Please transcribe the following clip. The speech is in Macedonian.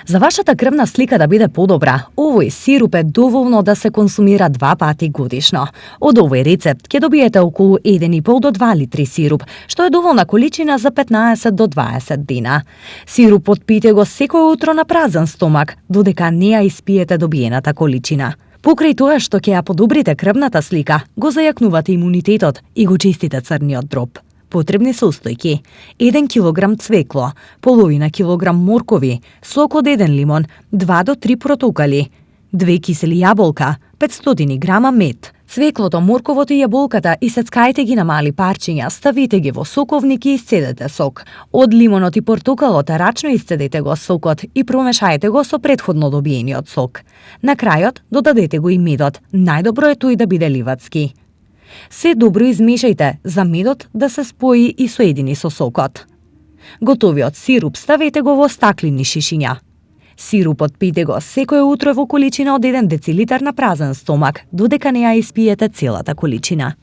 За вашата крвна слика да биде подобра, овој сируп е доволно да се консумира 2 пати годишно. Од овој рецепт ќе добиете околу 1,5 до 2 литри сируп, што е доволна количина за 15 до 20 дена. Сирупот пиете го секој утро на празен стомак, додека не ја испиете добиената количина. Покрај тоа што ќе ја подобрите крвната слика, го зајакнувате имунитетот и го чистите црниот дроб. Потребни состојки: 1 кг цвекло, половина килограм моркови, сок од 1 лимон, 2 до 3 протокали, 2 кисели јаболка, 500 грама мед. Цвеклото, морковото и јаболката исецкајте ги на мали парчиња, ставите ги во соковник и исцедете сок. Од лимонот и портокалот рачно исцедете го сокот и промешајте го со претходно добиениот сок. На крајот додадете го и медот, најдобро е тој да биде ливадски. Се добро измешајте за медот да се спои и соедини со сокот. Готовиот сируп ставете го во стаклени шишиња. Сирупот пиете го секое утро во количина од 1 децилитар на празен стомак, додека не ја испиете целата количина.